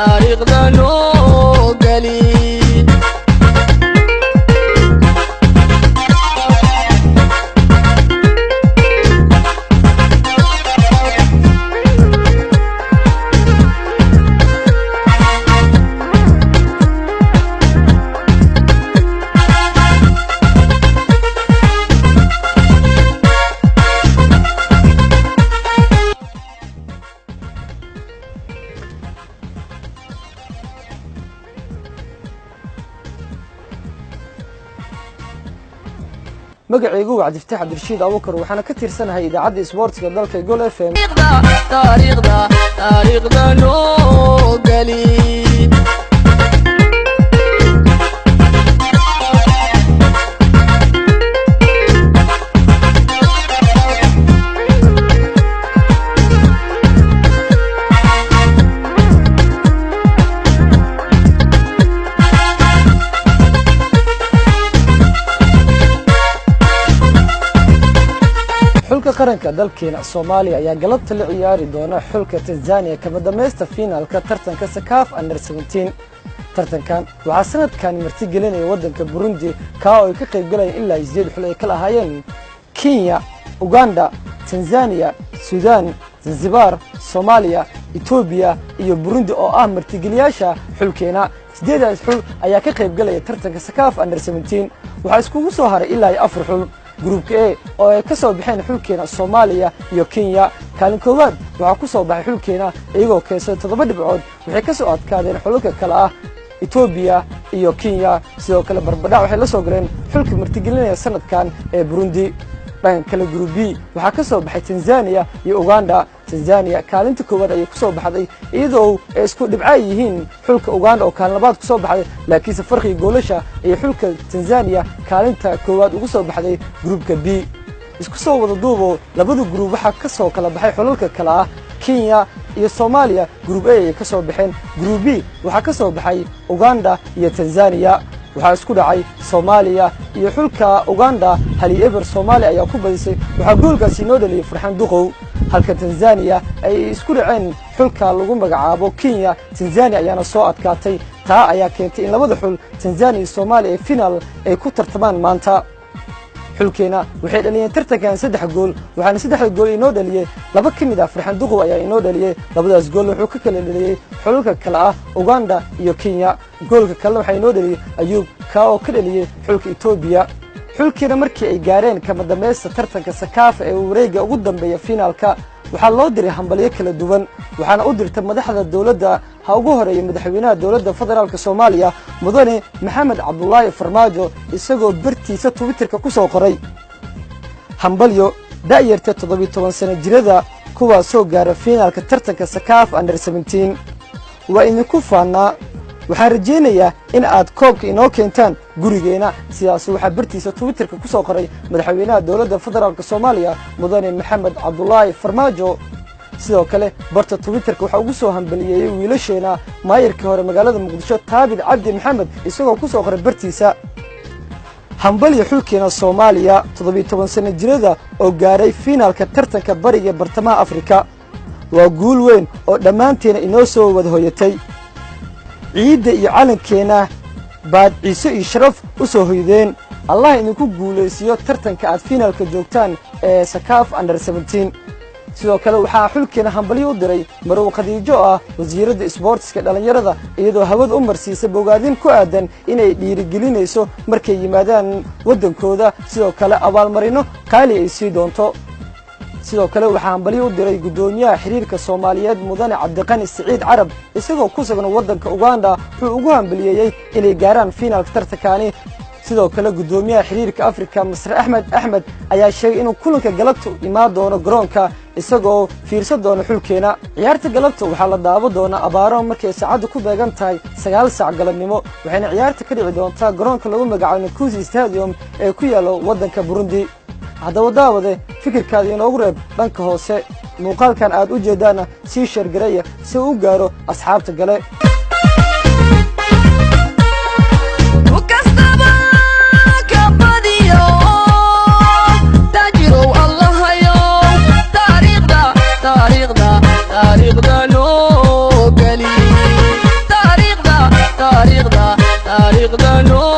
Taariikhda noo geli. Magacaygu waa Cabdifataax Cabdirashiid Abuukar, waxaana ka tirsanahay idaacadda isboortiga dalka Gol FM. Taariikhda, taariikhda noo geli. Xulka qaranka dalkeena Soomaaliya ayaa galabta la ciyaari doona xulka Tanzania kama dambaysta fiinaalka tartanka CECAFA Under 17. Tartankan waxaa sanadkan martigelinaya waddanka Burundi, kaa oo ay ka qayb galayeen ilaa 8 xul ay kala ahaayeen Kenya, Uganda, Tanzania, Suudaan, Zanzibar, Soomaaliya, Etoobiya iyo Burundi oo ah martigeliyaasha xulkeena. 8daas xul ayaa ka qayb galaya tartanka CECAFA Under 17. Waxaa iskugu soo haray ilaa iyo 4 xul. Gruubka A oo ay ka soo baxeen xulkeena Soomaaliya iyo Kenya, kaalin koowaad waxaa ku soo baxay xulkeena iyagoo keensaday 7 dhibcood. Waxay ka soo adkaadeen xulalka kale ah Etoobiya iyo Kenya. Sidoo kale barbadhac waxay la soo galeen xulka martigelinaya sanadkan ee Burundi. Dhanka kale, Group B waxaa ka soo baxay Tanzania iyo Uganda. Tanzania kaalinta koowaad ayay ku soo baxday iyadoo ay isku dhibca yihiin xulka Uganda oo kaalin labaad ku soo baxday, laakiinse farqiga goolasha ayay xulka Tanzania kaalinta koowaad ugu soo baxday gruubka B. Isku soo wada duubo, labada gruub waxaa ka soo kala baxay xulalka kale ah Kenya iyo Soomaaliya. Group A ayay ka soo baxeen. Group B waxaa ka soo baxay Uganda iyo Tanzania. Waxaa isku dhacay Soomaaliya iyo xulka Uganda, 1-0 Soomaaliya ayaa ku badisay. Waxaa goolkaasi inoo dhaliyay Farxaan Duqow. Halka Tanzania ay isku dhaceen xulka lagu magacaabo Kenya, Tanzania ayaana soo adkaatay. Taa ayaa keentay in labada xul Tanzania iyo Soomaaliya ee finaal ay ku tartamaan maanta. Xulkeena waxay dhaliyeen tartankan 3 gool, waxaana 3da gool inoo dhaliyey 2 ka mid ah Farxaan Duqow ayaa inoo dhaliyey. Labadaas gool wuxuu ka kala dhaliyey xulalka kale ah Uganda iyo Kenya. Goolka kalena waxaa inoo dhaliyey Ayuub kaa oo ka dhaliyey xulka Etoobiya. Xulkeena markii ay gaareen kama dambaysta tartanka CECAFA ee wareegga ugu dambeeya fiinaalka, waxaa loo diray hambalyo kala duwan, waxaana u dirtay madaxda dowladda, ha ugu horeeya madaxweynaha dowladda federaalka Soomaaliya Mudane Maxamed Cabdulaahi Farmaajo, isagoo bartiisa Twitterka ku soo qoray: "Hambalyo da'yarta 17 sano jirada kuwaasoo gaara fiinaalka tartanka CECAFA Under 17, waa idinku faannaa, waxaan rajaynayaa in aad koobka inoo keentaan gurigeena." Sidaas waxaa bartiisa Twitterka ku soo qoray madaxweynaha dowladda federaalka Soomaaliya Mudane Maxamed Cabdulaahi Farmaajo. Sidoo kale barta Twitterka waxaa ugu soo hambaliyeeyey wiilasheena maayirkii hore magaalada Muqdisho Taabid Cabdi Maxamed, isagoo ku soo qoray bartiisa: "Hambalyo xulkeena Soomaaliya 17 sano jirada oo gaaray fiinaalka tartanka bariga bartamaha Afrika, waa guul weyn oo dhammaanteena inoo soo wada hoyatay, ciidda iyo calankeenna baad ciise iyo sharaf u soo hoydeen, Allah idinku guulaysiiyo tartanka aad fiinaalka joogtaan ee CECAFA Under 17." Sidoo kale waxaa xulkeena hambalyo u diray Marow Khadiijo ah wasiiradda isboortiska dhallinyarada, iyadoo hawada u marsiisa bogaadin ku aadan inay dhiirigelinayso markay yimaadaan waddankooda, sidoo kale abaalmarino qaali ay sii doonto. Sidoo kale waxaa hambalyo u diray guddoomiyaha xiriirka Soomaaliyeed Mudane Cabdiqani Siciid Carab, isagoo ku sugan waddanka Uganda wuxuu ugu hambaliyeeyey inay gaaraan fiinaalka tartankaani. Sidoo kale guddoomiyaha xiriirka Afrika Masre Axmed Axmed ayaa sheegay inuu kulanka galabta imaan doono garoonka isagoo fiirsan doona xulkeena. Ciyaarta galabta waxaa la daawo doonaa abaaro markay saacaddu ku beegan tahay 9 saac galabnimo, waxayna ciyaarta ka dhici doontaa garoonka lagu magacaabo Nkuzi Stadium ee ku yaalo waddanka Burundi. Haddaba daawade, fikirkaada inoogu reeb dhanka hoose, muuqaalkan aad u jeedaana sii sheergareeya si uu u gaaro asxaabta gale. Kastaba ka badiyo taajirow Allahayow, taariikhda, taariikhda, taariikhda noo geli. Taariikhda noo